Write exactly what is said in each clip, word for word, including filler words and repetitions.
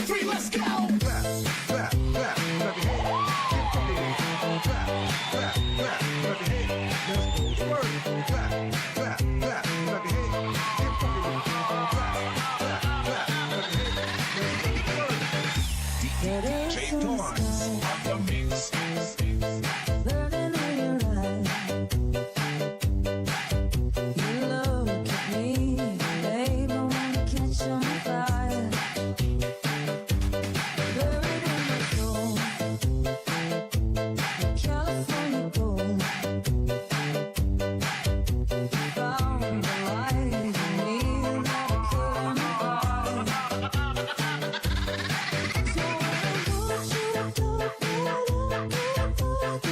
Three, let's go! Clap, clap, clap, clap your hands. Keep rocking. Clap, clap, clap, clap your hands. Let's go to work. Clap, clap, clap, clap your hands. Keep rocking. Clap, clap, clap, clap your hands. Let's go to work. D J Torrance on the mix. Burning in your eyes. You look at me, babe, I wanna catch on fire. Buried in my soul, California gold. Found the light in me, another clear my heart. So I want you to go right up for the words.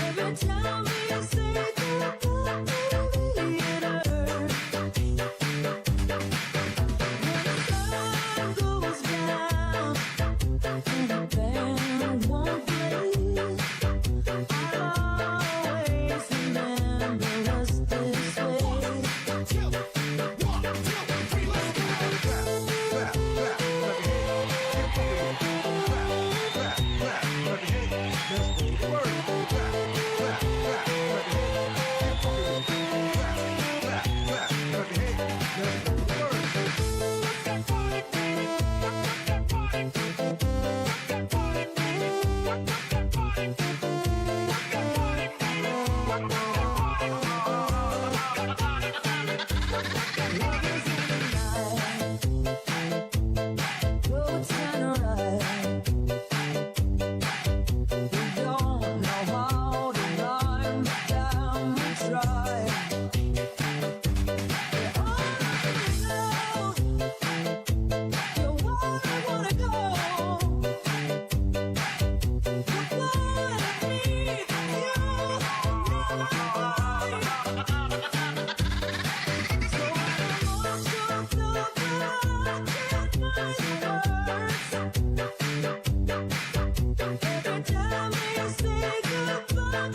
Every time we say goodbye,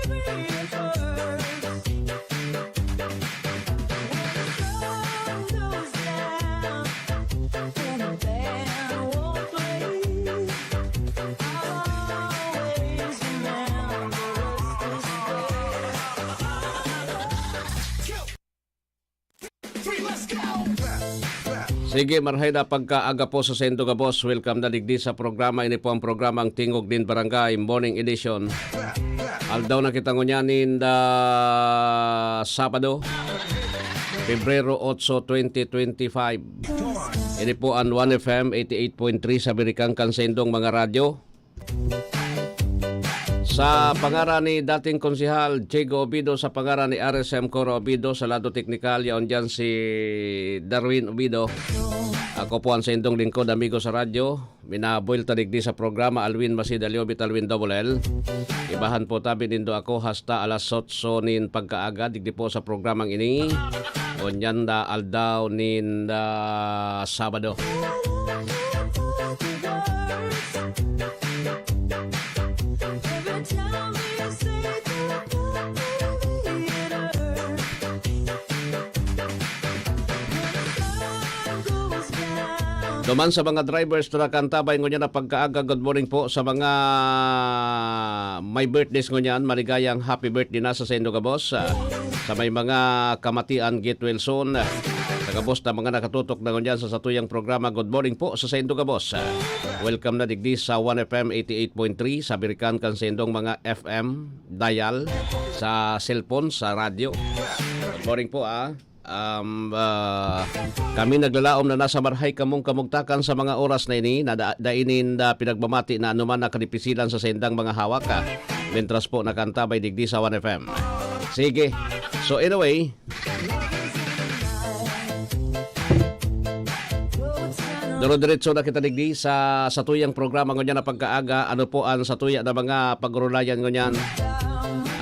baby, it hurts. When the sun goes down and the band won't play, I'll always remember us this way. Sige, marhay na pagkaaga po sa saindo gabos. Welcome na digdi sa programa. Ini po ang programang Tingog nin Barangay, Morning Edition. Aldaw na kita ngunyan nin, ah, Sabado, Pebrero otso, twenty twenty-five. Ini po ang One F M eighty-eight point three sa Birikan kan saindong mga radyo. Sa pangaran ni dating Konsehal Chigo Obido, sa pangaran ni R S M Coro Obido, sa lado teknikal, yaon diyan si Darwin Obido. Ako po ang saindong lingkod, amigo sa radyo. Minabuelta digdi sa programa, Alwin Masida Liobit, Alwin Double L. Ibahan po tabi nindo ako hasta alas otso nin pagkaaga, digdi po sa programang ini. Ngunyan na aldaw nin, ah, Sabado. Duman sa mga drivers na nakantabay ngunyan na pagkaaga, good morning po. Sa mga may birthdays ngunyan, maligayang happy birthday na sa saindo gabos. Ah, sa may mga kamatian, get well soon. Sa gabos na mga nakatutok na ngunyan sa satuyang programa, good morning po sa saindo gabos. Ah, welcome na digdi sa One F M eighty-eight point three, sa Birikan kan saindong mga F M dial, sa cellphone, sa radyo. Good morning po, ah. Um, ah, kami naglalaom na nasa marhay kamong kamugtakan sa mga oras na ini, na da-, dai ninda pinagmamati na anuman na kadipisilan sa saindang mga hawak, ah, mientras po nakantabay digdi sa One F M. Sige. So, anyway, duro-diretso na kita digdi sa satuyang programa ngunyan na pagkaaga. Ano po ang satuya na mga pag-urulayan ngunyan?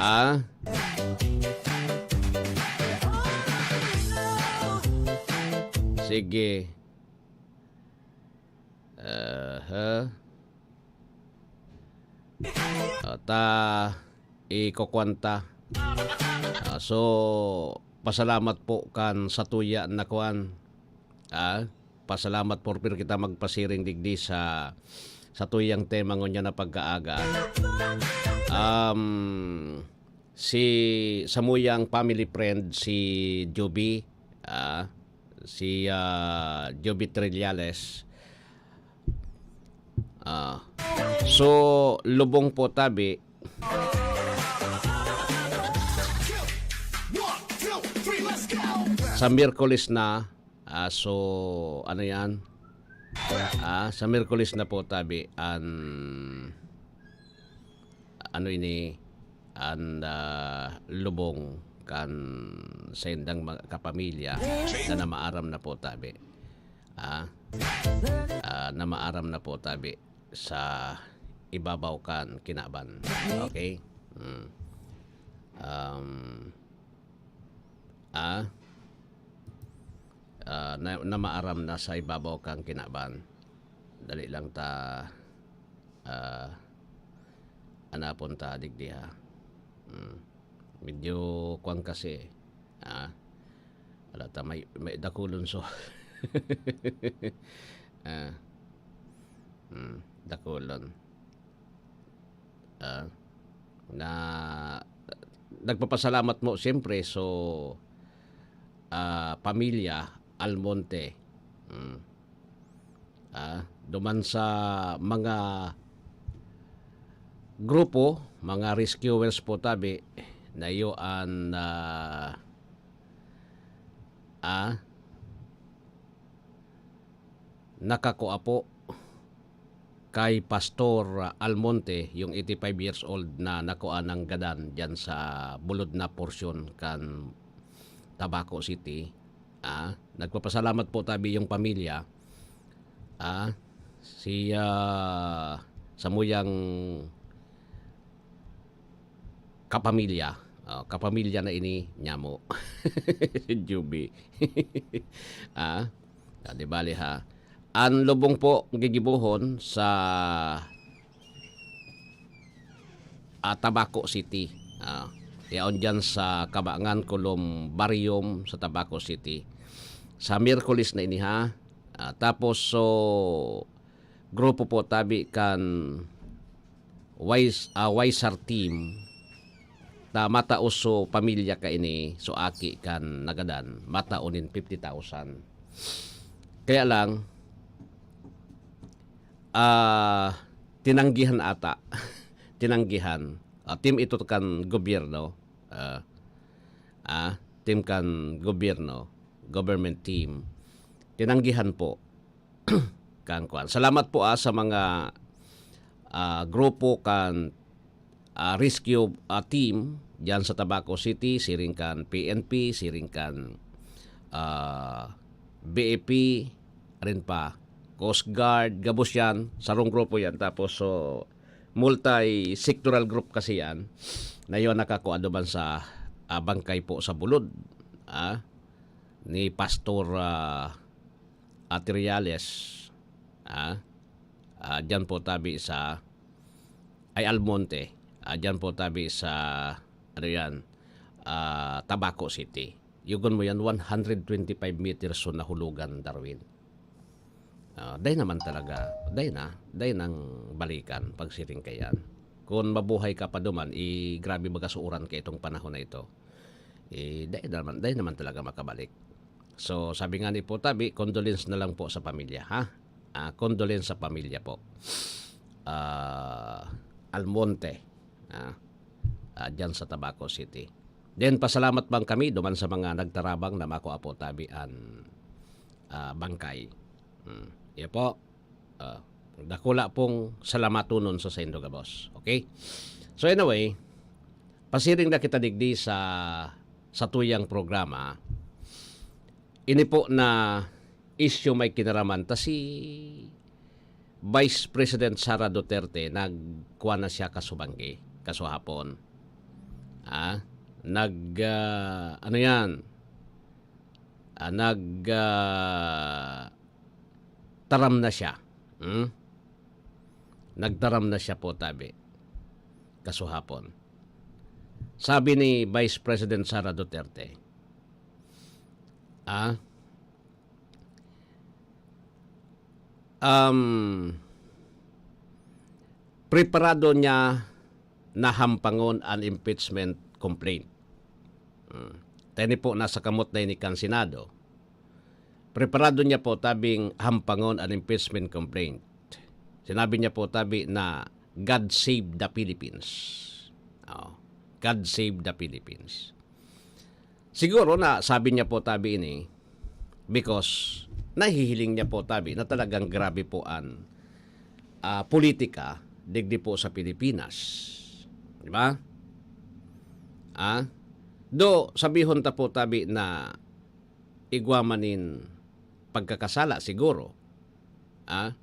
Ah? Sige. Aha. Ah, ta, ikukuwan ta. Ah, so, pasalamat po kan satuya na kuwan. Ah, pasalamat por pir kita magpasiring digdi sa, sa tuyang tema ngunyan na pagkaaga. Um, si samuyang family friend, si Joby, ah, si, ah, Joby Trillales. Ah, so, lubong po tabi. Sa Miyerkules na, ah, so, ano yan? Ah, sa Miyerkules na po tabi an, ano ini, an, ah, lubong kan saindang mga kapamilya na namaaram na po tabi. Ah, ah, namaaram na po tabi sa ibabaw kan kinaban. Okay? Mm. Um, ah, ah, na, namaaram na sa ibabaw kan kinaban. Dali lang ta, ah, anapon ta digdi, ha. Mm. Medyo kwan kasi, ah, wala ta may, may dakulon so. Ah, mm, dakulon. Ah, na, nagpapasalamat mo siyempre so, ah, pamilya Almonte. Mm. Ah, duman sa mga grupo, mga rescuers po tabi, na iyo an, ah, ah, nakakua po kay Pastor Almonte, yung eighty-five years old na nakua ng gadan diyan sa bulod na porsyon kan Tabaco City. Ah, nagpapasalamat po tabi yung pamilya. Ah, si, ah, samuyang kapamilya. Oh, kapamilya na ini, nyamo. Si Juby. Ah, ah, di bale ha. An lubong po gigibohon sa, ah, Tabaco City. Ah, yaon diyan sa Kabangan Columbarium sa Tabaco City. Sa Miyerkules na ini, ha. Ah, tapos, so, grupo po tabi kan Wise, ah, Wiser team na matao so pamilya kaini, so aki kan nagadan, matao nin fifty thousand. Kaya lang, ah, tinanggihan ata. Tinanggihan. Ah, team ito kan gobyerno. Ah, ah, team kan gobyerno, government team. Tinanggihan po. Kan kwan. Salamat po, ah, sa mga, ah, grupo kan, ah, rescue, ah, team diyan sa Tabaco City, siring kan P N P, siring kan, ah, B A P, rin pa, Coast Guard, gabos yan, sarong grupo yan. Tapos, so, multi-sectoral group kasi yan, na yun nakakua duman sa, ah, bangkay po sa bulod, ah, ni Pastor, ah, Atriales, ah, ah, dyan po tabi sa, ay, Almonte, ah, dyan po tabi sa, ano yan, ah, Tabaco City. Yugon mo yan, one hundred twenty-five meters so nahulugan, Darwin. Ah, day naman talaga, day na, day nang balikan, pagsiring ka yan. Kung mabuhay ka pa duman, i-, grabe magasuuran ka itong panahon na ito. Eh, day naman, day naman talaga makabalik. So, sabi nga ni po tabi, condolence na lang po sa pamilya, ha? Ah, condolence sa pamilya po. Ah, Almonte, ah, ah, dyan sa Tabaco City. Then, pasalamat bang kami duman sa mga nagtarabang na makua po tabi an, ah, bangkay. Hmm. Iyo po. Ah, dakula pong salamatonon sa saindo gabos. Okay? So anyway, pasiring na kita digdi sa, sa tuyang programa. Ini po na isyu may kinaraman ta si Vice President Sara Duterte, nagkuha na siya kasubanggi, kasuhapon. Ah, nag, ah, ano yan? Ah, nag, ah, taram na siya. Hmm? Nagtaram na siya po, tabi. Kasuhapon. Sabi ni Vice President Sara Duterte, ah, um, preparado niya na hampangon an impeachment complaint. Hmm. Tani po, nasa kamot na ini kan Senado. Preparado niya po tabing hampangon an impeachment complaint. Sinabi niya po tabi na, "God save the Philippines." Oh, "God save the Philippines." Siguro na sabi niya po tabi ini because nahihiling niya po tabi na talagang grabe po an, ah, politika digdi po sa Pilipinas. Di ba? Ah? Do, sabihon ta po tabi na igwa man nin pagkakasala siguro. Ah?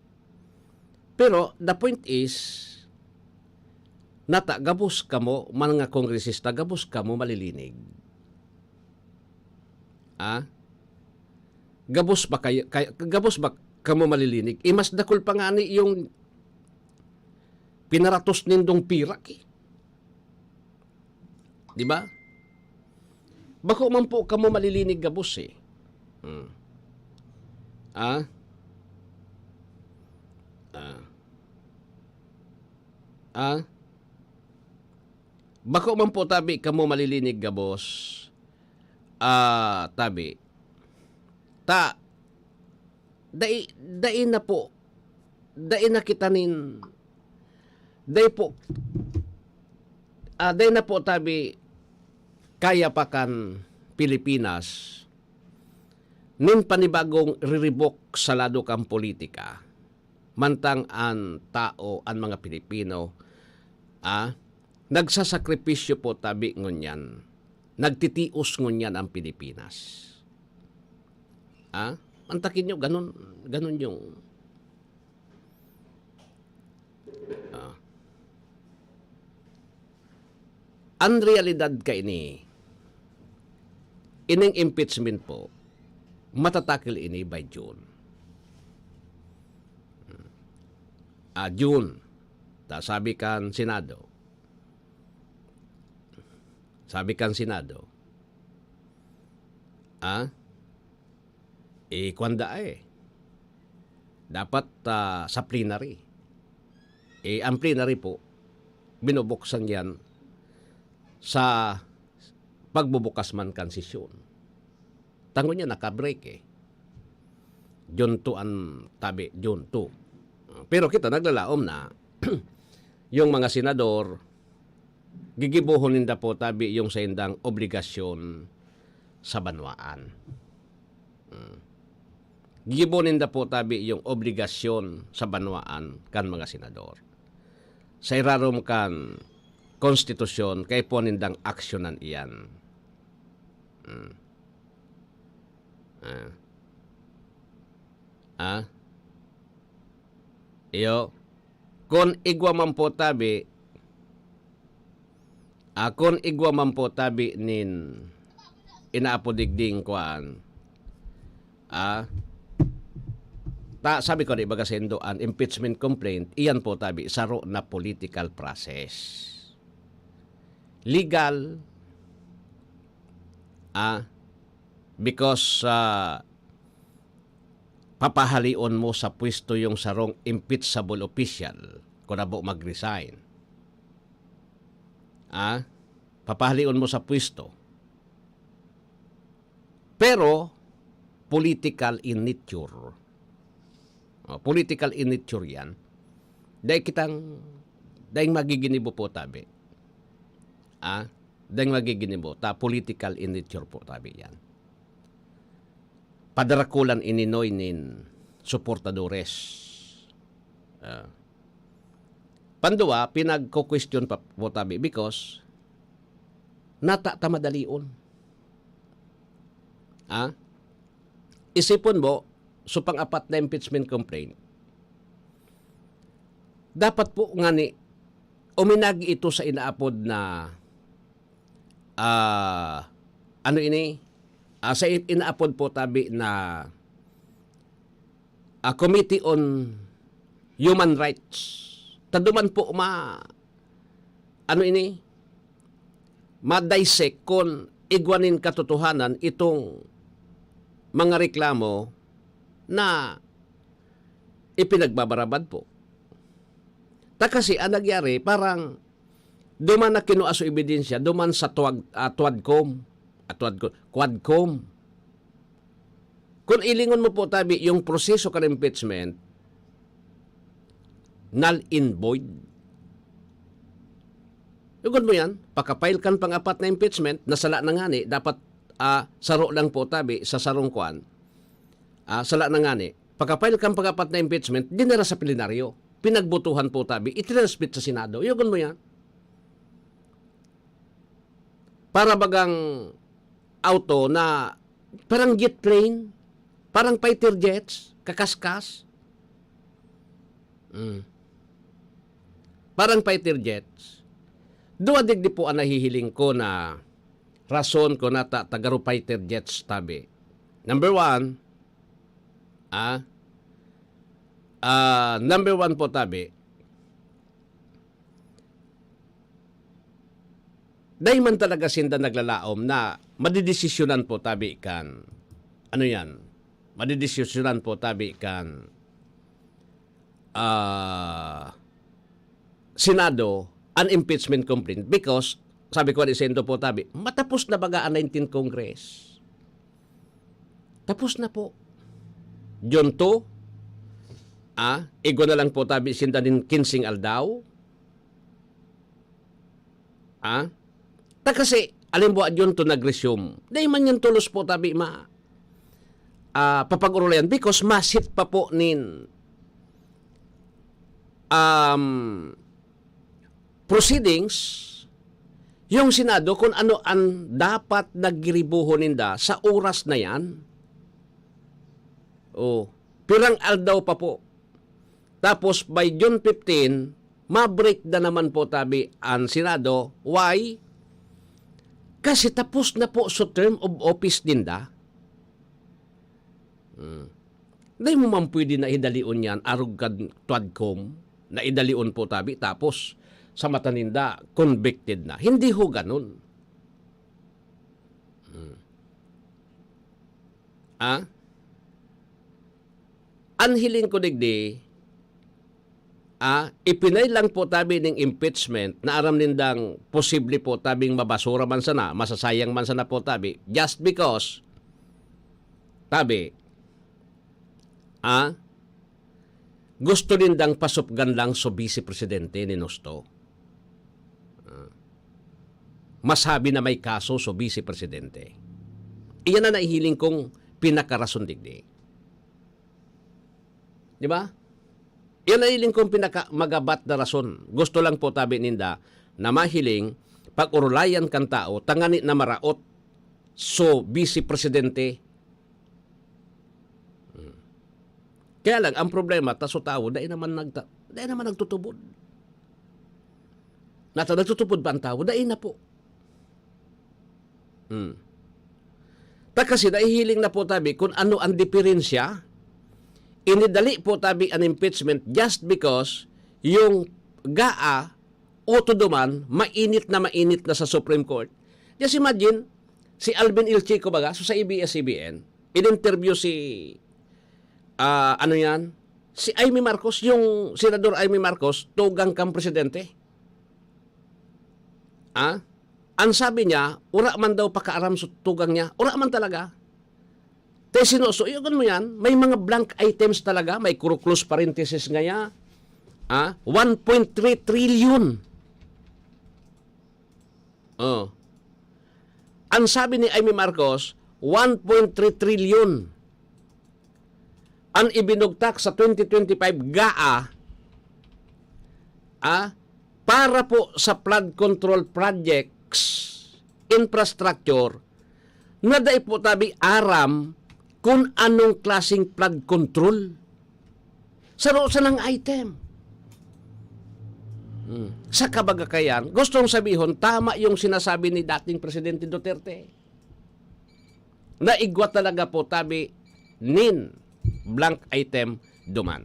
Pero the point is, nata gabos kamo, mga kongresista, gabos kamo malilinig. Ah? Gabos ba kayo, kay-, gabos ba kamo malilinig? Eh, mas dakul pa ngani yung pinaratos nindong pirak, eh. Di ba? Bako man po kamo malilinig gabos, eh. Hmm. Ah? Ah. Ah? Bako man po tabi kamo malilinig gabos. Ah, tabi. Ta, dai, dai na po, dai na kita nin, dai po, ah, dai na po tabi kaya pa kan Pilipinas nin panibagong riribok sa lado kan politika, mantang an tao, an mga Pilipino, ah, nagsasakripisyo po tabi ngunyan. Nagtitios ngunyan ang Pilipinas. Ah, mantakin nyo, ganun, ganun yung, ah. An realidad kaini, ining impeachment po, matatakil ini by June. Ah, June. Ta sabi kan Senado, sabi kan Senado, ah, eh, kwan daa eh. Dapat, ah, sa plenary. Eh, ang plenary po, binubuksan yan sa pagbubukas man kan sesyon. Tango niya, naka-break eh. June two an tabi, June two. Pero kita naglalaom na yung mga senador, gigibohon ninda po tabi yung saindang obligasyon sa banwaan. Hmm. Gigibohon ninda po tabi yung obligasyon sa banwaan kan mga senador. Sa irarom kan konstitusyon, kaipuhan nindang aksyonan iyan. Hmm. Ah. Ah? Iyo. Kun igwa man po tabi, ah, kun igwa man po tabi nin inaapod digding kuan, ah, ta, sabi ko, di baga saindo, an impeachment complaint, iyan po tabi, saro na political process. Legal, ah, because, ah, papahaleon mo sa pwesto yung sarong impeachable official kung abo mag-resign. Ah? Papahaleon mo sa pwesto. Pero, political in nature. Oh, political in nature yan. Dahil kitang, dahil magiginibo po tabi. Ah? Dahil magiginibo. Ta, political in nature po tabi yan. Padarakulan ini noy nin suportadores. Ah. Pandua, pinagko-question pa po tabi because nata ta madalion. Ah? Isipon mo, so pang-apat na impeachment complaint, dapat po ngani uminagi ito sa inaapod na, ah, ano ini? Ah, sa i-, inaapod po tabi na, ah, Committee on Human Rights. Ta duman po ma-, ano ini? Ma-dissect kun igwa nin katotohanan itong mga reklamo na ipinagbabarabad po. Ta kasi ang nangyari, parang duman na kinua so ebidensya, duman sa twag-, ah, twadcom, ah, twadcom, quadcom. Kung ilingon mo po, tabi, yung proseso kan impeachment, null and void. Yugon mo yan, pagka-file kan pang-apat na impeachment, na sala na ngani, dapat, ah, saro lang po, tabi, sa sarong kwan. Ah, sala na ngani. Pagka-file kan pang-apat na impeachment, dinara sa plenaryo. Pinagbotohan po, tabi, itransmit sa Senado. Yugon mo yan. Para bagang auto na parang jet plane, parang fighter jets, kakaskas. Mm. Parang fighter jets. Duwa digdi po ang nahihiling ko na rason ko na ta-, ta garo fighter jets, tabi. Number one, ah, ah, number one po, tabi, dai man talaga sinda naglalaom na madedesisyonan po, tabi, kan, ano yan, madedesisyonan po, tabi, kan, ah, Senado an impeachment complaint because, sabi ko, ni Sendo po, tabi, matapos na baga ang nineteenth Congress. Tapos na po. June two, ah, igwa na lang po, tabi, sinda nin kinseng aldaw. Ah? Ta kasi, alimbawa, June two nag-resume. Dai man yan tolos po, tabi, ma-, ah, papag-orolayan because masit pa po nin, um, proceedings yung Senado kung ano ang dapat na giribohon ninda sa oras na yan. Oh, pirang aldaw pa po. Tapos by June fifteen, ma-break na naman po, tabi, ang Senado. Why? Kasi tapos na po sa term of office ninda. Hmm. Dai mo man pwede na idalion yan, arog kan twadcom, na idalion po, tabi, tapos sa mata ninda, convicted na. Hindi ho ganun. Hmm. Ah? An hiling ko digdi, ah, ipinay lang po, tabi, ning impeachment na aram nindang posible po, tabing mabasura man sana, masasayang man sana po, tabi, just because, tabi, ah, gusto nindang pasupgan lang so vice presidente nin husto. Ah, masabi na may kaso so vice presidente. Iyan na nahihiling kong pinakarason digdi. Di ba? Iyan na hiling kong pinaka magabat na rason. Gusto lang po, tabi, ninda na mahiling pag-orolayan kan tao tangani na maraot so vice presidente. Hmm. Kaya lang, ang problema, ta so tawo, dai naman nagta-, dai naman nagtutubod. Nata-, nagtutubod ba ang tawo? Dai na po. Hmm. Ta kasi nahihiling na po, tabi, kung ano ang diferensya. Inidali po, tabi, an impeachment just because yung gaa o tuduman, mainit na mainit na sa Supreme Court. Just imagine, si Alvin El Chico baga, so sa A B S C B N, in-interview si, ah, ano yan? Si Imee Marcos, yung Senador Imee Marcos, tugang kang presidente. Ah? Ang sabi niya, ura man daw pakaaram sa tugang niya. Ura man talaga. Te, sinusuyogon mo yan, may mga blank items talaga, may kuro-, close parenthesis ngaya. Ah? One point three trillion. Oh. Ang sabi ni Imee Marcos, one point three trillion ang ibinugtak sa twenty twenty-five gaa, ah, para po sa flood control projects, infrastructure, na dai po tabi aram kung anong klaseng flood control. Saro sanang item. Hmm. Sa kabagakayan, gustong sabihon, tama yung sinasabi ni dating Presidente Duterte. Na igwa talaga po tabi nin blank item duman.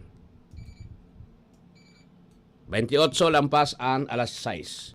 Twenty-eight lampas an alas sais.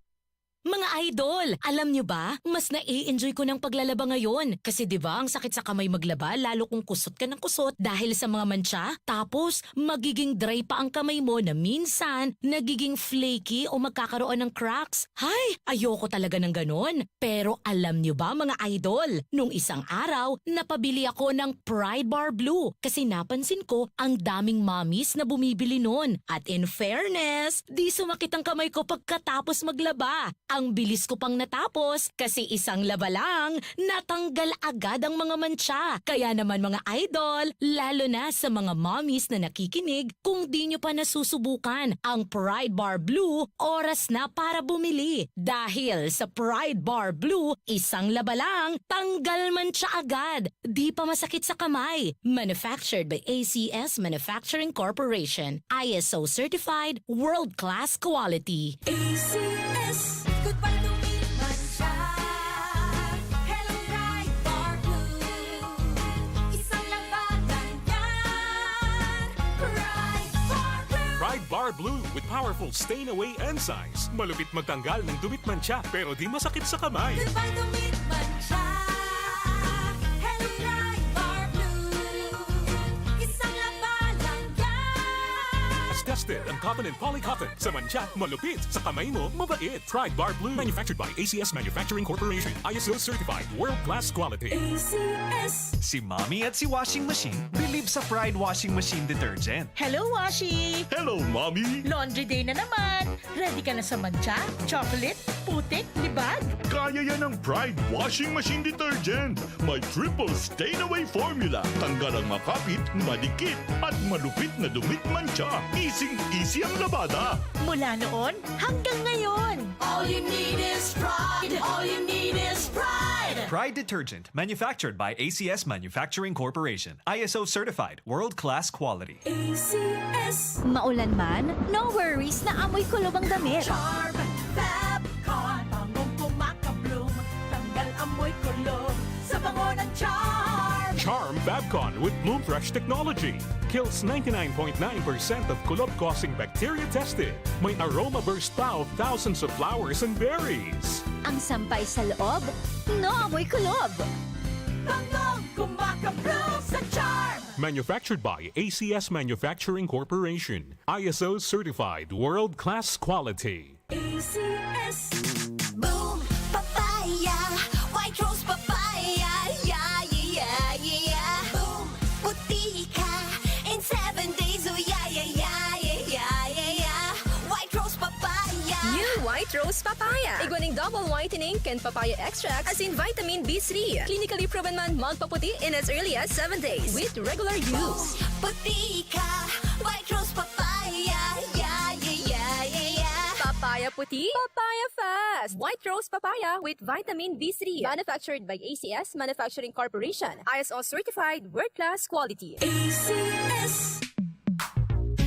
Mga idol, alam nyo ba? Mas nai-enjoy ko ng paglalaba ngayon. Kasi 'di ba, ang sakit sa kamay maglaba, lalo kung kusot ka ng kusot dahil sa mga mantsa. Tapos, magiging dry pa ang kamay mo na minsan nagiging flaky o magkakaroon ng cracks. Hay, ayoko talaga ng ganon. Pero alam nyo ba, mga idol, nung isang araw, napabili ako ng Pride Bar Blue kasi napansin ko ang daming mommies na bumibili nun. At in fairness, di sumakit ang kamay ko pagkatapos maglaba. Ang bilis ko pang natapos kasi isang laba lang, natanggal agad ang mga mantsa. Kaya naman, mga idol, lalo na sa mga mommies na nakikinig, kung di nyo pa nasusubukan ang Pride Bar Blue, oras na para bumili. Dahil sa Pride Bar Blue, isang laba lang, tanggal mantsa agad. Di pa masakit sa kamay. Manufactured by A C S Manufacturing Corporation. I S O certified, world-class quality. A C S. Goodbye to me, mantsa. Hello, Pride Bar Blue. Isang labanan yan. Pride Bar Blue. Pride Bar Blue with powerful stain away enzymes. Malupit magtanggal ng dumi at mantsa, pero di masakit sa kamay. Goodbye to me, mantsa. Hello, Pride Bar Blue. Isang labanan yan. As tested ang cotton and polycotton. Sa mantsa, malupit. Sa kamay mo, mabait. Pride Bar Blue. Manufactured by A C S Manufacturing Corporation. I S O certified. World class quality. A C S. Si Mommy at si Washing Machine believe sa Pride Washing Machine Detergent. Hello, Washi! Hello, Mommy! Laundry day na naman! Ready ka na sa mantsa, chocolate, putik, libag? Kaya yan ng Pride Washing Machine Detergent! May triple stain away formula. Tanggal ang makapit, madikit, at malupit na dumi't mantsa. Easing-easy ang labada. Mula noon hanggang ngayon. All you need is Pride. All you need is Pride. Pride Detergent, manufactured by A C S Manufacturing Corporation. I S O certified, world-class quality. A C S. Maulan man, no worries na amoy kulob ang damit. Charm Fab Con, bangong kumaka-bloom, tanggal amoy kulob sa bango ng Charm. Charm Fab Con with Bloom Fresh technology kills ninety-nine point nine percent of kulob-causing bacteria tested. May aroma burst pa of thousands of flowers and berries. Ang sampay sa loob, no amoy kulob. Bangong kumaka-bloom sa Charm. Manufactured by A C S Manufacturing Corporation. I S O certified world-class quality. A C S. Boom Papaya, White Rose Papaya, yeah, yeah, yeah, yeah. Boom Puti ka in seven days, oh, yeah, yeah, yeah. White Rose Papaya. New White Rose Papaya. Igwa ning double whitening kan papaya extract asin vitamin B three. Clinically proven man magpaputi in as early as seven days with regular use. Puti ka, White Rose Papaya, yeah, yeah, yeah, yeah, yeah. Papaya puti, papaya fast. White Rose Papaya with vitamin B three. Manufactured by A C S Manufacturing Corporation. I S O certified, world-class quality. A C S.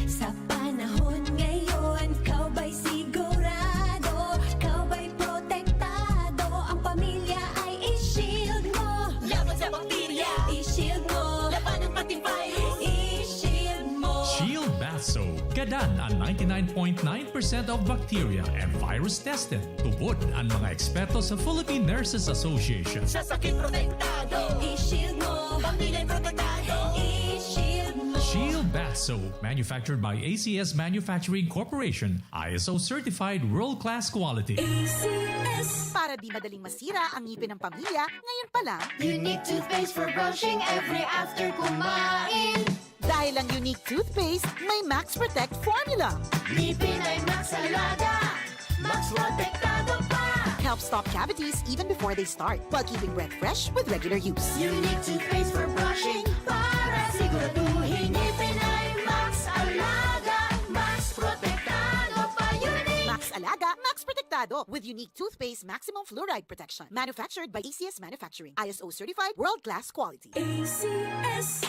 Sa panahon ngayon, ikaw ba'y sigurado? Ikaw ba'y protektado? Ang pamilya ay i-shield mo. Laban sa bakterya, i-shield mo. Labanan pati virus, i-shield mo. Shield Bath Soap. Gadan an ninety-nine point nine percent of bacteria and virus tested. Tubod an mga eksperto sa Philippine Nurses Association. Sa sakit protektado, i-shield mo. Pamilya protektado, i-shield mo. Shield Bath Soap, manufactured by A C S Manufacturing Corporation, I S O certified world-class quality. A C S. Para di madaling masira ang ngipin ng pamilya, ngayon pa lang. Unique toothpaste for brushing every after kumain. Dahil ang Unique Toothpaste may Max Protect Formula. Ngipin ay Max Alaga, Max Protektado pa. Helps stop cavities even before they start, while keeping breath fresh with regular use. Unique Toothpaste for brushing para siguraduhin ngipin ay Max Alaga, Max Protektado pa. Unique. Max Alaga, Max Protektado with Unique Toothpaste Maximum Fluoride Protection. Manufactured by A C S Manufacturing. I S O certified, world-class quality. A C S.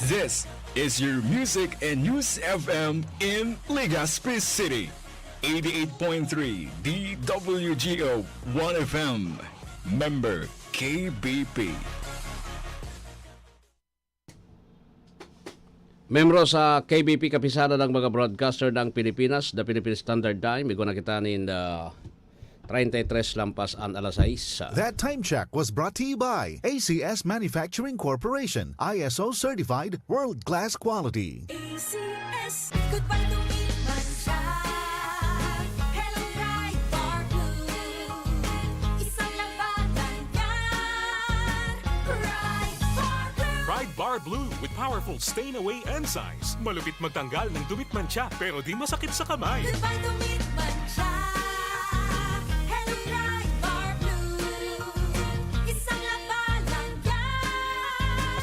This is your music and news F M in Legazpi City. Eighty-eight point three D W G O One F M. Member K B P. Membro sa K B P, Kapisanan ng mga Broadcaster ng Pilipinas, The Philippine Standard Time. Igwa na kita nin, ah, treinta y tres lampas an alas sais. That time check was brought to you by A C S Manufacturing Corporation, I S O certified, world-class quality. A C S. Goodbye to meat mancha. Hello, Pride Bar Blue. Isang labanan yan. Pride Bar Blue. Pride Bar Blue with powerful stain away enzymes. Malupit magtanggal ng dumi at mancha, pero di masakit sa kamay. Goodbye to meat mancha. Hello, Pride Bar Blue. Isang labanan yan.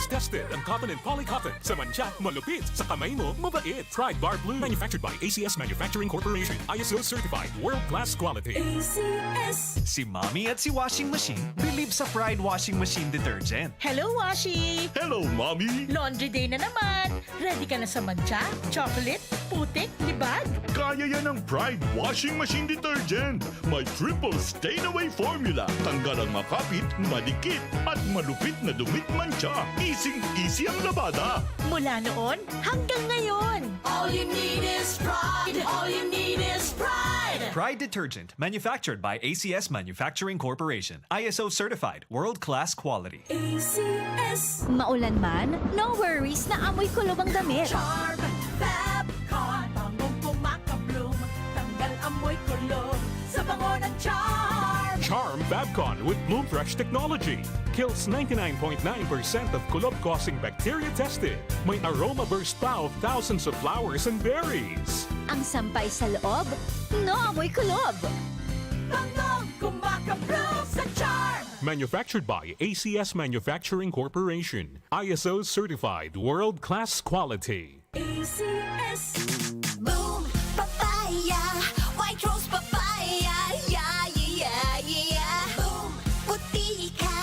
Tested ang cotton and polycotton. Sa mancha, malupit. Sa kamay mo, mabait. Pride Bar Blue. Manufactured by A C S Manufacturing Corporation. I S O certified. World class quality. A C S. Si Mommy at si Washing Machine believe sa Pride Washing Machine Detergent. Hello, Washi! Hello, Mommy! Laundry day na naman! Ready ka na sa mancha, chocolate, putik, libag? Kaya yan ng Pride Washing Machine Detergent. May triple stain away formula. Tanggal ang makapit, madikit, at malupit na dumit mancha. Easy-easy ang labada. Mula noon hanggang ngayon. All you need is pride. All you need is pride. Pride Detergent, manufactured by A C S Manufacturing Corporation. I S O certified, world-class quality. A C S. Maulan man, no worries na amoy kulob ang damit. Charm Fab Con. Bangong kumakabloom. Tanggal amoy kulob sa bango ng Charm. Charm Fabcon with Bloom Fresh technology kills ninety-nine point nine percent of kulob-causing bacteria tested. May aroma burst pa of thousands of flowers and berries. Ang sampay sa loob, no amoy kulob. Bangong kumakabloom sa Charm. Manufactured by A C S Manufacturing Corporation. I S O certified world-class quality. A C S. Boom Papaya. White Rose Papaya. Yeah, yeah, yeah, yeah. Boom. Puti ka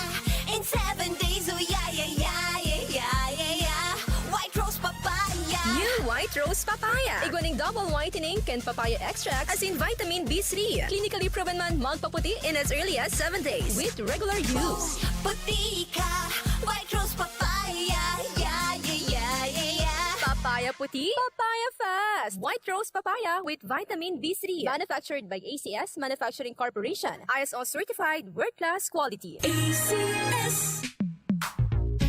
in seven days. Oh, yeah, yeah, yeah, yeah, yeah, yeah, yeah. White Rose Papaya. New White Rose Papaya. Igwa ning double whitening kan papaya extract asin vitamin B three. Clinically proven man magpaputi in as early as seven days with regular use. Puti ka. White Rose Papaya. Yeah, yeah, yeah, yeah, yeah. Papaya puti, papaya fast. White Rose Papaya with vitamin B three. Manufactured by A C S Manufacturing Corporation. I S O certified, world-class quality. A C S.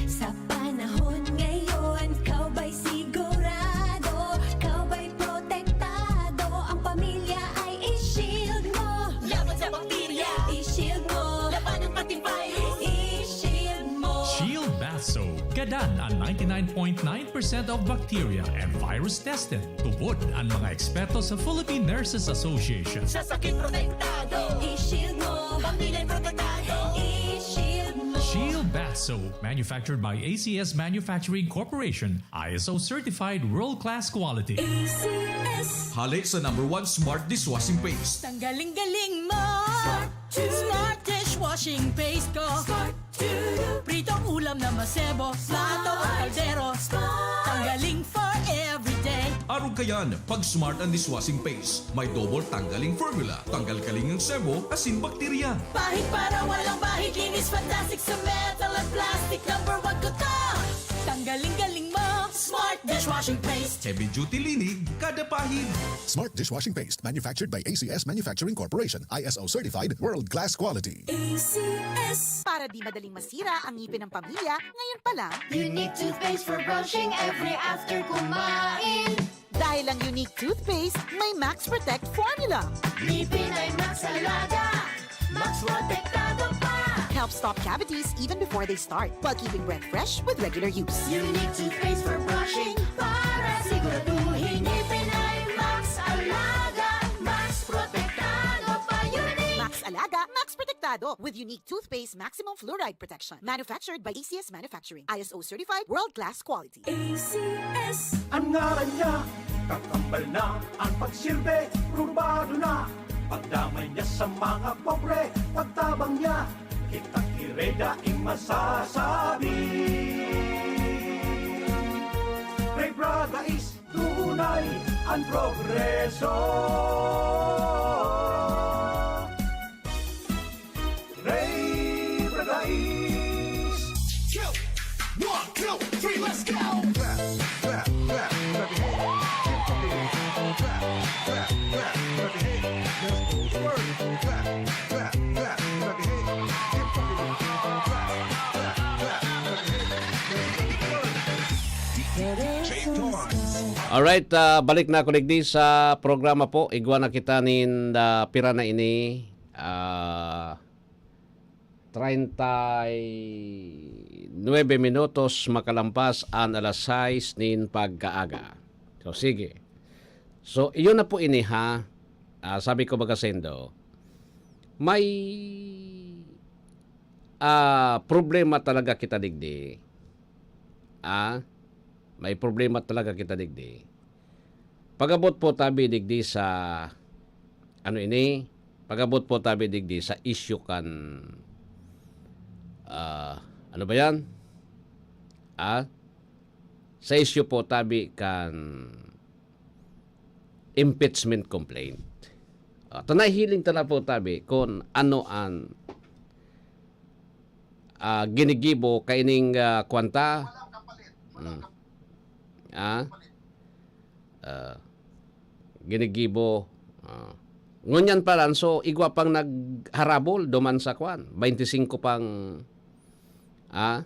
Sa panahon ngayon, ikaw ba'y sigurado? Ikaw ba'y protektado? Ang pamilya ay i-shield mo. Laban sa bakterya. I-shield mo. Labanan pati virus. I-shield mo. Shield Bath Soap. Gadan an ninety-nine point nine percent of bacteria and virus tested. Tubod an mga eksperto sa Philippine Nurses Association. Sa sakit protektado. I-shield mo. Pamilya protektado. I-shield mo. Shield Bath Soap, manufactured by A C S Manufacturing Corporation, I S O certified world-class quality. A C S. Hali sa number one smart dishwashing paste. Tanggaling-galing mo! Smart dishwashing paste ko! Pritong ulam na masebo, plato o kaldero. Tanggaling for everyday. Arog kayan, pag smart ang dishwashing paste. May double tanggaling formula. Tanggal kaling ang sebo, asin bakterya. Pahid para walang bahid, linis fantastic sa metal at plastic. Number one ko to! Tanggaling-galing mo! Smart dishwashing paste! Heavy duty linig, kada pahid. Smart dishwashing paste, manufactured by A C S Manufacturing Corporation, I S O certified, world class quality. A C S. Para di madaling masira ang ngipin ng pamilya, ngayon pa lang, Unique toothpaste for brushing every after kumain. Dahil ang Unique Toothpaste may Max Protect Formula. Ngipin ay Max Alaga. Max Protektado pa. Helps stop cavities even before they start, while keeping breath fresh with regular use. Unique toothpaste for brushing para siguraduhin ngipin ay Max Alaga. Max Protektado pa, Unique. Max Alaga, Max Protektado with Unique Toothpaste Maximum Fluoride Protection. Manufactured by A C S Manufacturing. I S O certified, world class quality. A C S. Ang ngaran niya, kakambal na ang pagsilbi, probado na. Pagdamay niya sa mga pobre, pagtabang niya, kita kireda in masasabi. Ray Braga is tunay ang progreso. Ray Bragais. Go! One, two, three, let's go! Clap, clap, clap, clap your hands. Clap, clap, clap, clap your hands. Let's go. Work, clap. Alright, ah, balik na ako digdi sa programa po. Igwa na kita nin, ah, pira na ini, ah, treinta y nueve minutos makalampas an alas sais nin pagkaaga. So, sige. So, iyon na po ini, ha. Ah, sabi ko baga saindo, may, ah, problema talaga kita digdi. Ah, may problema talaga kita digdi. Pag-abot po tabi digdi sa, ano ini? Pag-abot po tabi digdi sa issue kan, ah, ano ba yan? Ah, sa issue po tabi kan impeachment complaint. Ah, ta nahihiling ta na po tabi kung ano an, ah, ginigibo kaining, ah, kwanta. Mm. Ah? Ah, ginigibo. Ah. Ngunyan pa ran, so, igwa pang nagharabol duman sa kwan. Bainti singko pang, ah?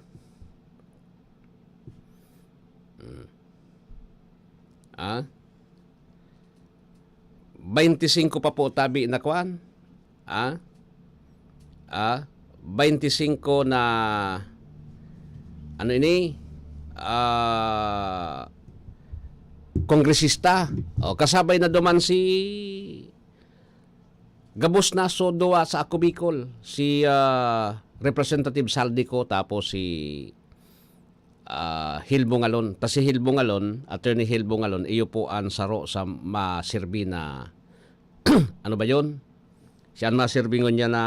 Mm. Ah? Bainti singko pa po tabi na kwan. Ah? Ah? Bainti singko na, ano ini? Ah, kongresista. O, kasabay na duman si gabos na so duwa sa Ako Bicol, si, ah, Representative Saldico, tapos si, ah, Hil Bongalon. Ta si Hil Bongalon, Attorney Hil Bongalon, iyo po an saro sa maserbi na, ano ba yon? Siya an maserbi ngunyan na,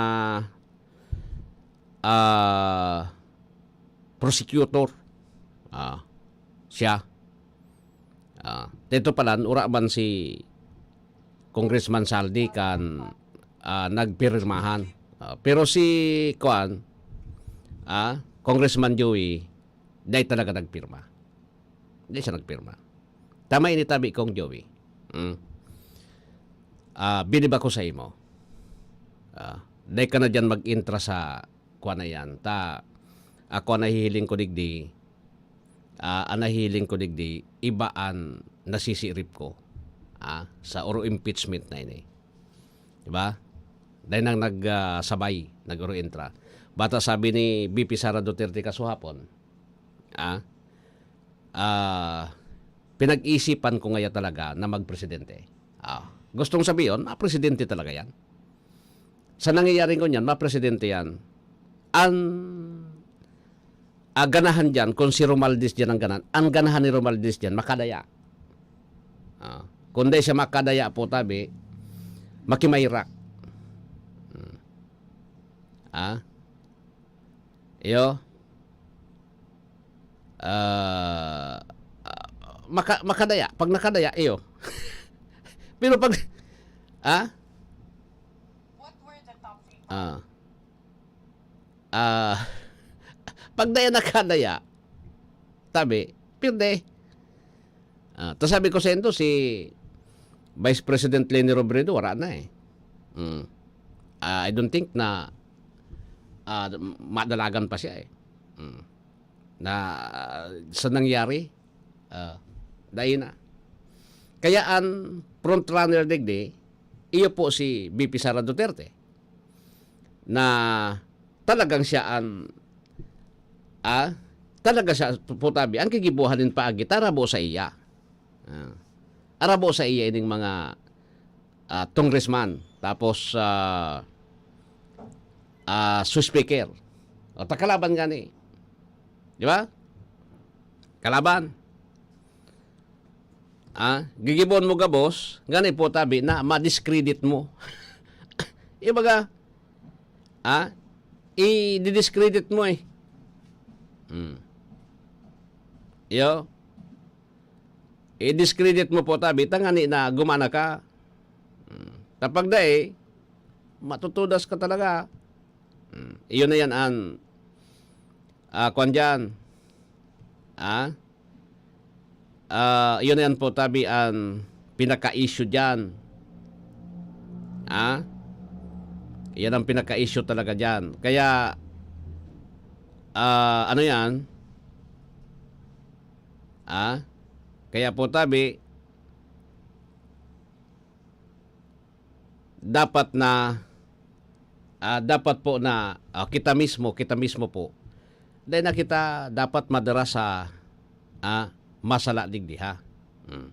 ah, prosecutor. Ah, siya. Ah, dito pala, ura man si Congressman Saldi kan, ah, nagpirmahan. Ah, pero si, kuan, ah, Congressman Joey, dai talaga nagpirma. Dai siya nagpirma. Tama ini tabi kong Joey. Mm. Ah, bilib ako sa imo. Ah, dai ka na diyan mag-intra sa kuan na yan. Ta, ako ang nahihiling ko digdi, ah, ang nahihiling ko digdi, iba an nasisirip ko, ah, sa oro impeachment na ini. Di ba? Dai nang nag, ah, sabay, nag-oro intra. Bata sabi ni V P Sara Duterte kasuhapon, ah, ah, pinag-isipan ko ngaya talaga na magpresidente. Ah, gustong sabihin, ah, presidente talaga yan. Sa nangyayari ngunyan, mapresidente yan. Ang, ah, ganahan dyan, kung si Romualdez dyan ang ganahan, ang ganahan ni Romualdez dyan, makadaya. Ah, kung dai siya makadaya po, tabi, makimayrak. Hmm. Ah? Iyo. Ah, ah, maka-, makadaya. Pag nakadaya, iyo. Pero pag, ah? What were the top three? Ah. Ah, pag daya nakadaya, tabi, pirde. Ah, ta sabi ko saindo, si Vice President Leni Robredo, wala na eh. Mm. Ah, I don't think na, ah, madalagan pa siya eh. Mm. Na, ah, sa nangyari, ah, dai na. Kaya ang frontrunner digdi, iyo po si V P Sara Duterte, na talagang siya ang, ah, talaga siya, putabi, ang gigibohan nin paagi, ta rabo sa iya. Ah. Arabo sa iya ining mga, ah, congressman, tapos, ah, ah, su speaker. O, ta kalaban gani. Di ba? Kalaban. Ah, gigibon mo gabos, gani po tabi na ma-discredit mo. Ibaga, ah, i-discredit mo eh. Hmm. Yo. I-discredit mo po tabi, tangani na gumana ka. Hmm. Kapag dai, matutudas ka talaga. Hmm. Iyon na yan an, ah, kwan dyan. Ah? Ah, iyon na yan po tabi an pinaka-issue dyan. Ah? Yan ang pinaka-issue talaga dyan. Kaya, ah, ano yan? Ah? Kaya po tabi, dapat na, ah, dapat po na, ah, kita mismo, kita mismo po. Dai na kita dapat madara sa, ah, masala digdi, ha? Hmm.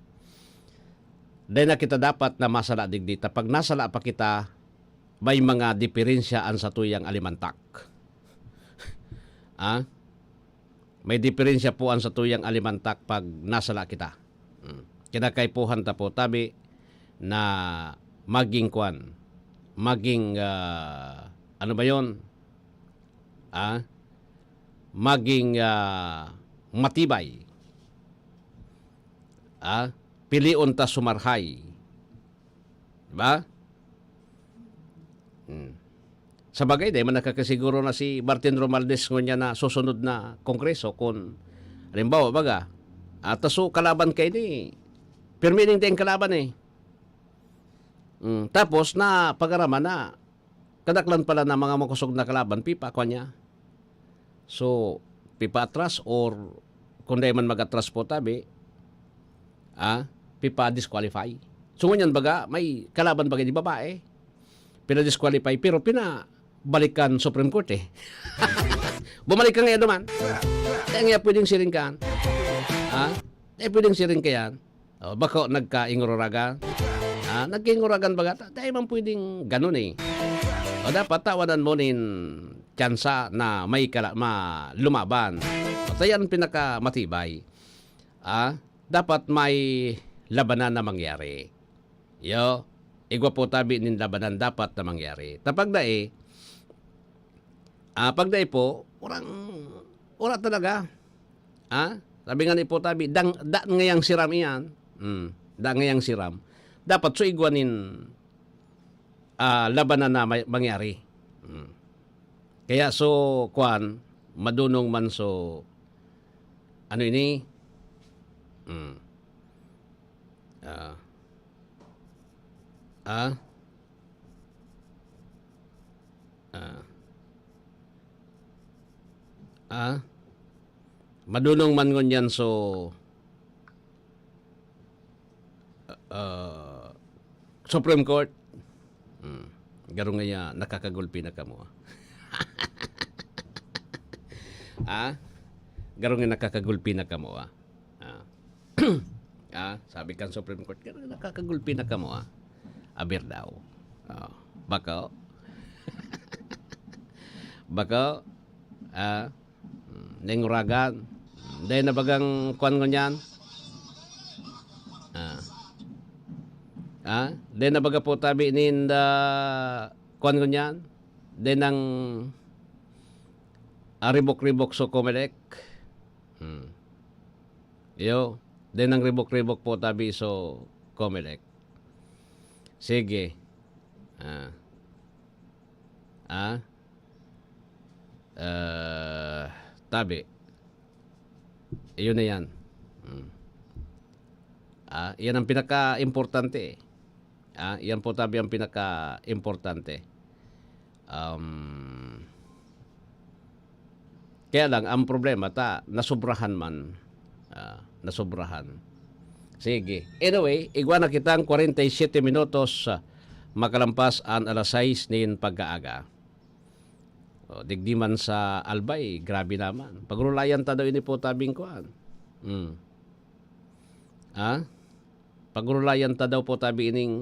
Dai na kita dapat na masala digdi. Ta pag nasala pa kita, may mga diperensya an satuyang alimantak. Ah? May diperensya po an satuyang alimantak pag nasala kita. Hmm. Kinakaipuhan ta po tabi na maging kwan, maging, ah, ano ba yon? Ah? Maging, ah, matibay. Ah? Pilion ta sumarhay. Di ba? Hmm. Sa bagay, dai man nakakasiguro na si Martin Romualdez ngunyan na susunod na kongreso kun, halimbawa, baga, ah, ta so kalaban kaini, pirmi ning daing kalaban, eh. Hmm, tapos na pag-araman na kadaklan pala na mga makosog na kalaban, pipa, kwan niya. So, pipa-atras or kung dai man mag-atras po tabi, ah, pipa-disqualify. So, ngunyan baga, may kalaban baga di babae. Pina-disqualify, pero pinabalikan Supreme Court, eh. Bumalik ka ngayon naman. Kaya nga pwedeng siring ka. Ah? Eh, pwedeng siring ka yan. O, bako nagkainguragan. Ah, nagkainguragan baga? Ta-, dai man pwedeng ganun, eh. O, dapat tawanan mo nin tsansa na may kala-, ma-, lumaban. O, ta yan pinakamatibay. Ah, dapat may labanan na mangyari. Yo, igwa po tabi nin labanan dapat na mangyari. Ta pag dai, ah, pag dai po, urang, ura talaga. Ah, sabi nga ni po tabi, dang, da ngayang siram iyan. Hmm, da ngayang siram. Dapat so igwa nin, ah, labanan na may, mangyari. Hmm. Kaya so, kwan, madunong man so, ano ini? Hmm. Ah. Ah. Ah. Ah. Madunong man ngunyan so, ah, Supreme Court. Hmm. Garo ngaya nakakagulpi na kamo, ah. Ah? Garo nga nakakagulpi na kamo, ah. Ah. Ah, sabi kan Supreme Court, "Garo nakakagulpi na kamo, ah." Aber daw. Oh, bako. Bako. Ah. Hmm, ninguragan. Dai na bagang kwan ngunyan. Ah. Ah, dai na baga po tabi ninda kwan ngunyan. Dai nang, ah, ribok-ribok so Comelec. Hmm. Iyo, dai nang ribok-ribok po tabi so Comelec. Sige. Ah. Ah? Ah, tabi. Iyon na yan. Hmm. Ah, iyan ang pinaka-importante, eh. Ah, iyan po tabi ang pinaka-importante. Um, kaya lang, ang problema ta, nasobrahan man. Ah, nasobrahan. Sige. Anyway, igwa na kitang kwarenta y siyete minutos, ah, makalampas an alas sais nin pagkaaga. O, digdi man sa Albay, grabe naman. Pagrulayan ta daw ini po tabing kuan. Hmm. Ha? Pagrulayan ta daw po tabi ining,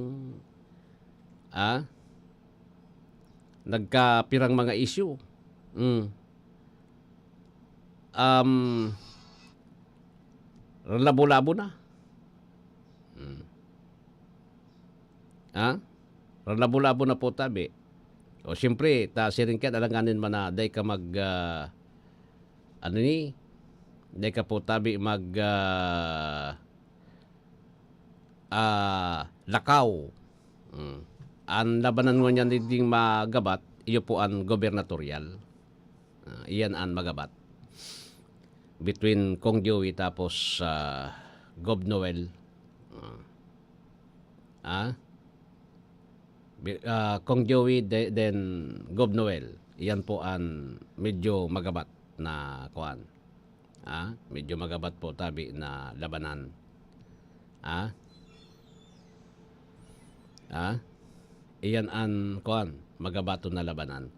ah, nagkapirang mga issue. Hmm. Um, labo-labo na. Hmm. Ha? Labo-labo na po tabi. O, siyempre, ta siring ka, alanganin man na, dai ka mag, ah, ano ni? Dai ka po tabi mag, ah, ah, lakaw. Mm. An labanan ngunyan digding magabat, iyo po an gubernatorial. Ah, iyan an magabat. Between Cong Joey tapos, ah, Gov Noel. Ah. Ah? Bi-, ah, Cong Joey, de-, then Gov Noel. Iyan po an medyo magabat na kuan. Ah, medyo magabat po tabi na labanan. Ah? Ah? Iyan an, kuwan, magabaton na labanan.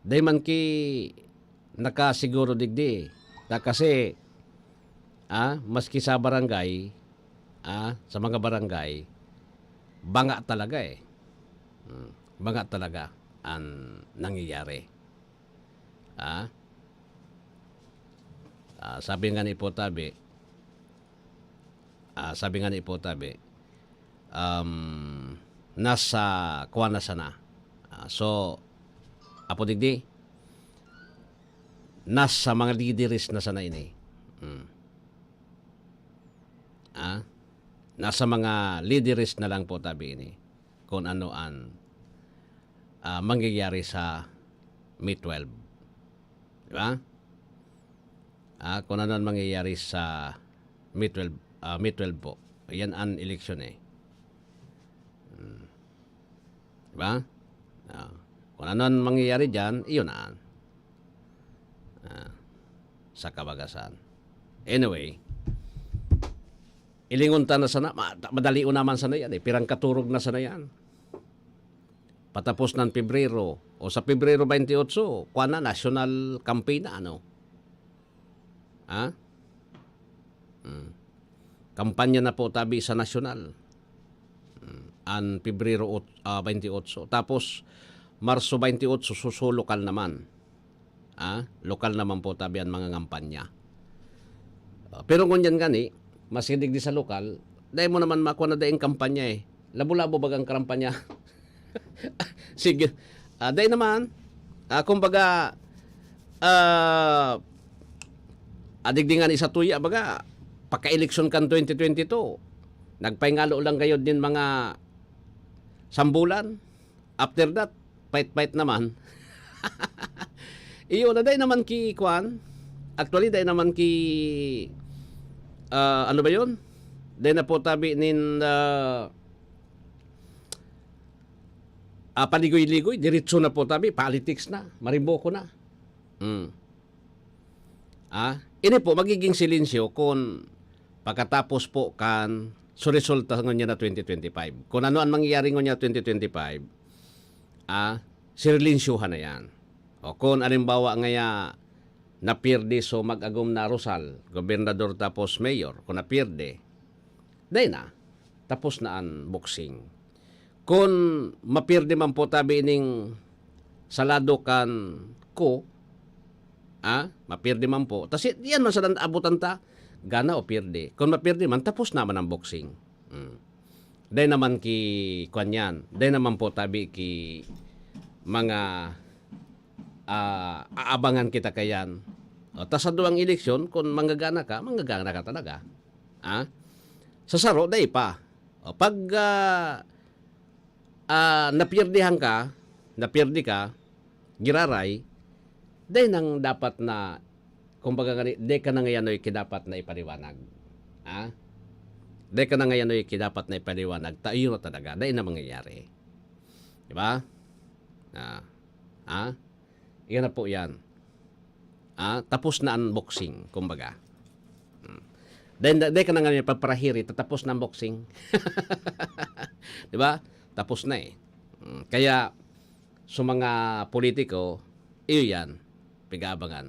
Dai man ki nakasiguro digdi. Ta kasi, ah, maski sa barangay, ah, sa mga barangay, banga talaga eh. Hmm, banga talaga an nangyayari. Ah? Ah, sabi nga ni Potabi, ah, sabi nga ni Potabi, um, nasa kuwan na sana. Ah, so, apo digdi, nasa mga lideres na sana ini. Hmm. Ah? Nasa mga lideres na lang po tabi ini kung ano an, ah, mangyayari sa May twelve. Di ba? Ah, kung ano an mangyayari sa May twelve, ah, May twelve po. Yan an eleksyon eh. Hmm. Di ba? Ah, kung ano an mangyayari diyan, iyon na an. Ah, sa kabagasan. Anyway, ilingon ta na sana, ma-, madali o naman sana yan eh. Pirang katurog na sana yan. Patapos ng Pebrero, o sa Pebrero twenty-eight, kuwan na, national campaign na, ano? Ha? Hmm. Kampanya na po tabi sa nasyonal. Hmm. An Pebrero ot-, ah, twenty-eight. Tapos, Marso twenty-eight, so, so, lokal naman. Ah, lokal naman po tabi an mga ngampanya. Ah, pero ngunyan gani, maski digdi sa lokal, dai mo naman makuha na daing kampanya eh. Labo-labo bagang kampanya. Sige. Ah, dai naman. Ah, kumbaga, ah, adigdi nga ni sa tuya, baga, pagka-eleksyon kan twenty twenty-two, nagpahingalo lang gayod nin mga sambulan. After that, pait-pait naman. Iyo, na dai naman ki, kwan, actually, dai naman ki, ah, ano ba yun? Dai na po tabi nin, ah, ah, paligoy-ligoy, diretso na po tabi, politics na, marimboko na. Mm. Ah, ini po magiging silensyo kun pagkatapos po kan su resulta ngunyan na twenty twenty-five. Kun ano an mangyayari ngunyan twenty twenty-five, ah, sirilensyohan na yan. O kun alimbawa ngaya napierde so mag-agom na Rosal, gobernador tapos mayor, kun napierde, dai na, tapos na an boxing. Kun mapierde man po tabi ning sa lado kan ko, ah, mapierde man po. Tas i-, yan man sa dan-, abutan ta, gana o pierde. Kun mapierde man, tapos naman ang boxing. Mm. Dai naman ki, kwan yan. Dai naman po tabi ki mga, ah, aabangan kita kayan. O, tas sa duwang eleksyon, kun manggagana ka, manggagana ka talaga. Ah? Sa saro, dai pa. O, pag, ah, ah, napierdihan ka, napierdi ka, giraray, dai nang dapat na, kumbaga gani, dai ka na ngayanoy ki dapat na ipaliwanag. Ha? Dai ka na ngayanoy ki dapat na ipaliwanag. Ta, iyo na talaga, dai na mangyayari. Di ba? Ah. Ha? Iyan na po yan. Ah, tapos na ang boxing, kumbaga. Hmm. Then, dai ka na nga pagparahiri, tatapos na ang boxing. Di ba? Tapos na eh. Hmm. Kaya, sa mga politiko, iyo yan, pig-aabangan.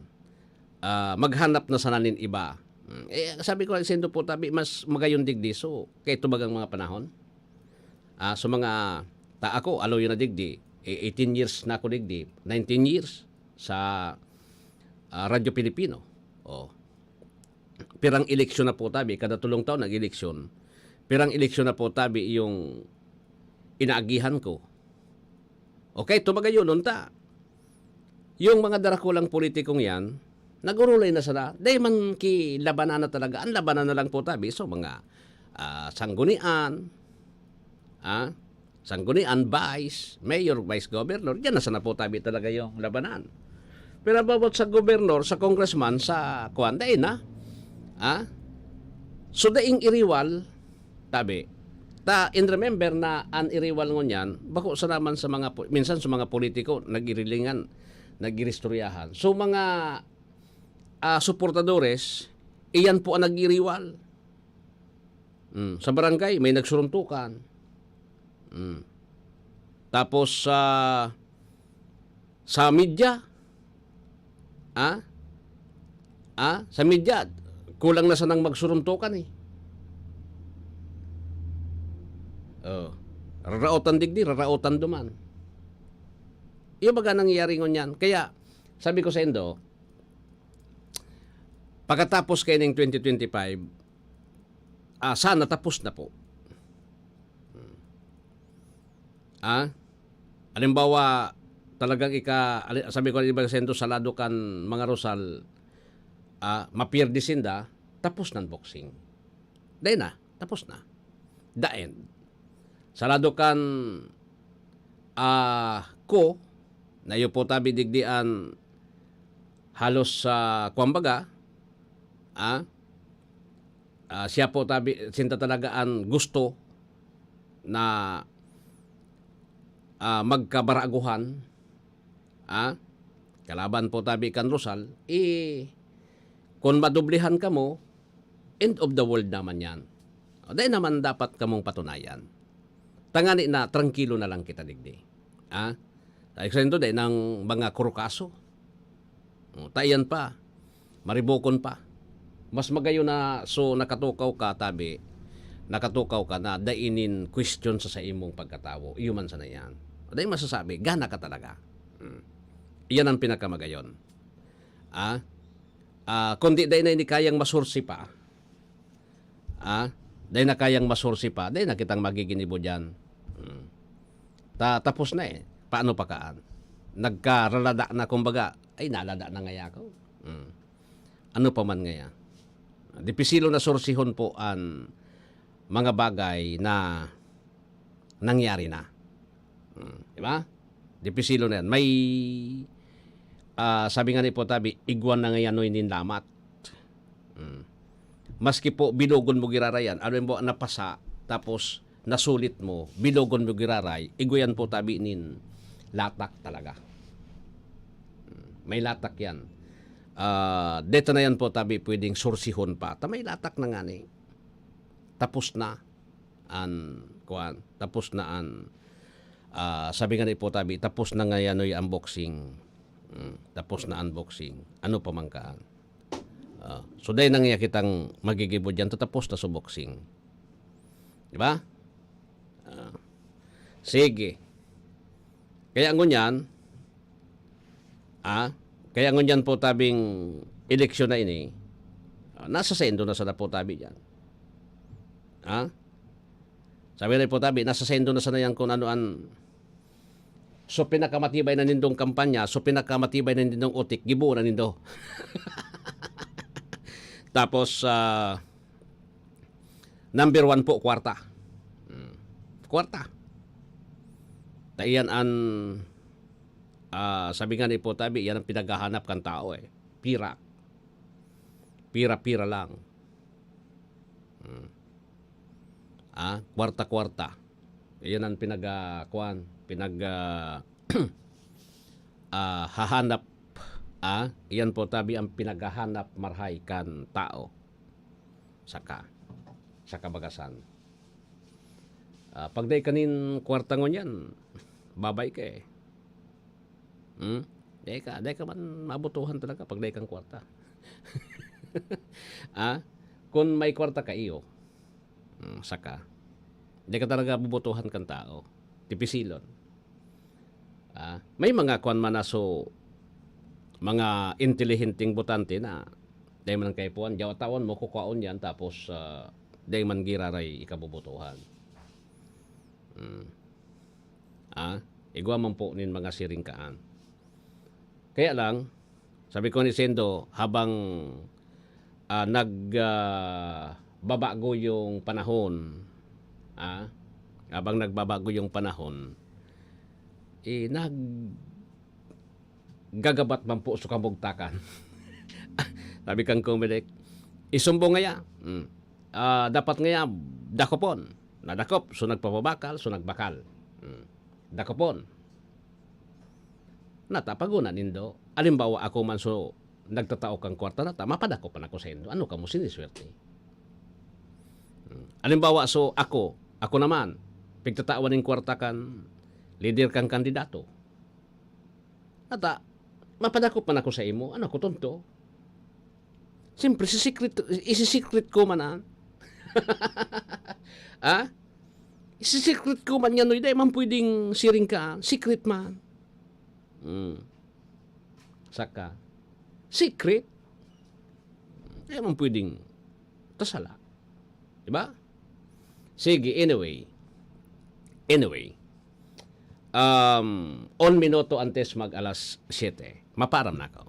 Ah, maghanap na sana nin iba. Hmm. Eh, sabi ko, sindo po tabi, mas magayon digdi, so, kay tubagang mga panahon. Ah, sa mga, ta ako, aloy na digdi, eh, eighteen years na ako digdi, nineteen years sa, ah, Radyo Pilipino. Oh. Pirang eleksyon na po tabi, kada tulong taon nag-eleksyon. Pirang eleksyon na po tabi yung inaagihan ko. Okay, tumaga yun, unta. Yung mga darakulang politikong yan, nag-urulay na sila. Dai man ki labanan na talaga. Ang labanan na lang po tabi, so mga, ah, sanggunian, ah, sanggunian, vice, mayor, vice governor, diyan na sana po tabi talaga yung labanan. Pero about sa governor, sa congressman, sa kwan, dai na. Ah? So, daing iriwal, tabi. Ta, and remember na an iriwal ngunyan, bako sa naman sa mga, po- minsan sa mga politiko, nagirilingan, nagiristoryahan. So, mga, ah, suportadores, iyan po ang nagiriwal. Mm, sa barangay, may nagsuruntukan. Mm. Tapos, sa, sa media, ah, ah, sa media, kulang na sanang magsuruntukan eh. Oh. Raraotan digdi, raraotan duman. Yung baga nangyayari ngunyan. Kaya, sabi ko sa indo, pagkatapos kayo ng twenty twenty-five, ah, sana tapos na po. Hmm. Ah? Halimbawa, talagang ika-, ali-, sabi ko, halimbawa, sa indo, salado kan mga Rosal, ah, mapierde sinda, tapos nan boxing. Dai na, tapos na. The end. Salado kan, ah, ko, na iyo po tabi digdi an halos sa, kuwan baga, ah, ah, siya po tabi, sinda talaga an gusto na, ah, magkabaraguhan, ah, kalaban po tabi kan Rosal, eh, kun madoblihan kamo, end of the world naman yan. O, dai naman dapat kamong patunayan. Tangani na, trangkilo na lang kita digdi. Ah? Dai saindo, dai nang mga kurukaso. O, ta iyan pa. Maribokon pa. Mas magayon na, so, nakatukaw ka, tabi. Nakatukaw ka na, dai nin question sa, sa imong pagkatawo. Iyo man sana yan. Dai masasabi, gana ka talaga. Hmm. Iyan ang pinakamagayon. Ah? Ah, kundi dai na ini kayang masursi pa. Ah? Dai na kayang masursi pa. Dai na kitang magiginibo diyan. Hmm. Ta-, tapos na eh. Paano pa kaan? Nagkaralada na, kumbaga, ay, nalada na ngaya ako. Hmm. Ano pa man ngaya? Dipisilo na sursihon po an mga bagay na nangyari na. Hmm, di ba? Dipisilo na yan. May, ah, sabi nga ni Potabi, igwa na ngayanoy nin lamat. Hmm. Maski po bilogon mo giraray yan, ano yung napasa, tapos nasulit mo, bilogon mo giraray, igwa yan po tabi nin latak talaga. Hmm. May latak yan. Ah, dito na yan po tabi pwedeng sursihon pa. Ta may latak na nga ni. Tapos na an, kuwan, tapos na an, ah, sabi nga ni Potabi, tapos na ngayanoy ang boxing. Hmm, tapos na ang boxing. Ano pa man kaan? Ah, so, dai na ngaya kitang magigibo diyan, tatapos na sa boxing. Di ba? Ah, sige. Kaya ngunyan, ah, kaya ngunyan po tabing eleksyon na ini, ah, nasa sendo na sana po tabi diyan. Ah? Sabi na po tabi, nasa sendo na sana yan kung ano an, so, pinakamatibay na nindong kampanya, so, pinakamatibay na nindong utik, gibo na nindo. Tapos, ah, number one po, kwarta. Hmm. Kwarta. Ta iyan an, ah, sabi nga ni Potabi, iyan ang pinaghahanap kan tao eh. Pira. Pira-pira lang. Hmm. Ah, kwarta-kwarta. Iyan ang pinag, ah, kuwan, pinag, ah, ah, hahanap, ah, iyan po tabi ang pinaghahanap marhay kan tao. Saka, sa kabagasan. Ah, pag dai kanin kwarta ngunyan, babay ka eh. Hmm? Dai ka, dai ka man mabutuhan talaga pag dai kang kwarta. Ah? Kung may kwarta ka, iyo. Hmm, saka. Dai ka talaga bubutuhan kan tao. Tipisilon. Ah, may mga kwan man na so, mga intelihenteng botante na dai man kaipuhan, diyaw tawon mo, kukuhaon yan, tapos, ah, dai man giraray ikabubutuhan. Hmm. Ah, igwa man po nin mga siring kaan. Kaya lang, sabi ko ni Sendo, habang, ah, nag, ah, babago yung panahon, ah, habang nagbabago yung panahon, eh, nag-, gagabat man po sa kamugtakan. Sabi kang Comelec, isumbong ngaya. Hmm. Ah, dapat ngaya, dakopon. Nadakop, so nagpapabakal, so nagbakal. Hmm. Dakopon. Nata, paguna nindo. Alimbawa, ako man so nagtatao kang kwarta nata, mapadakop man ako sa indo. Ano kamo, siniswerte? Hmm. Halimbawa, so ako, ako naman, pigtatawan nin kwarta kan lider kan kandidato. Ata, mapadakop man ako sa imo, ano ako, tonto? Siyempre, si secret, isi-secret ko man, ah. Ha? Isi-secret ko man yan, no? Hindi man pwedeng siring ka, secret man. Hmm. Saka, secret? Hindi man pwedeng tasala. Diba? Sige, anyway. Anyway. Um, un minuto antes mag alas siyete. Maparam na ako.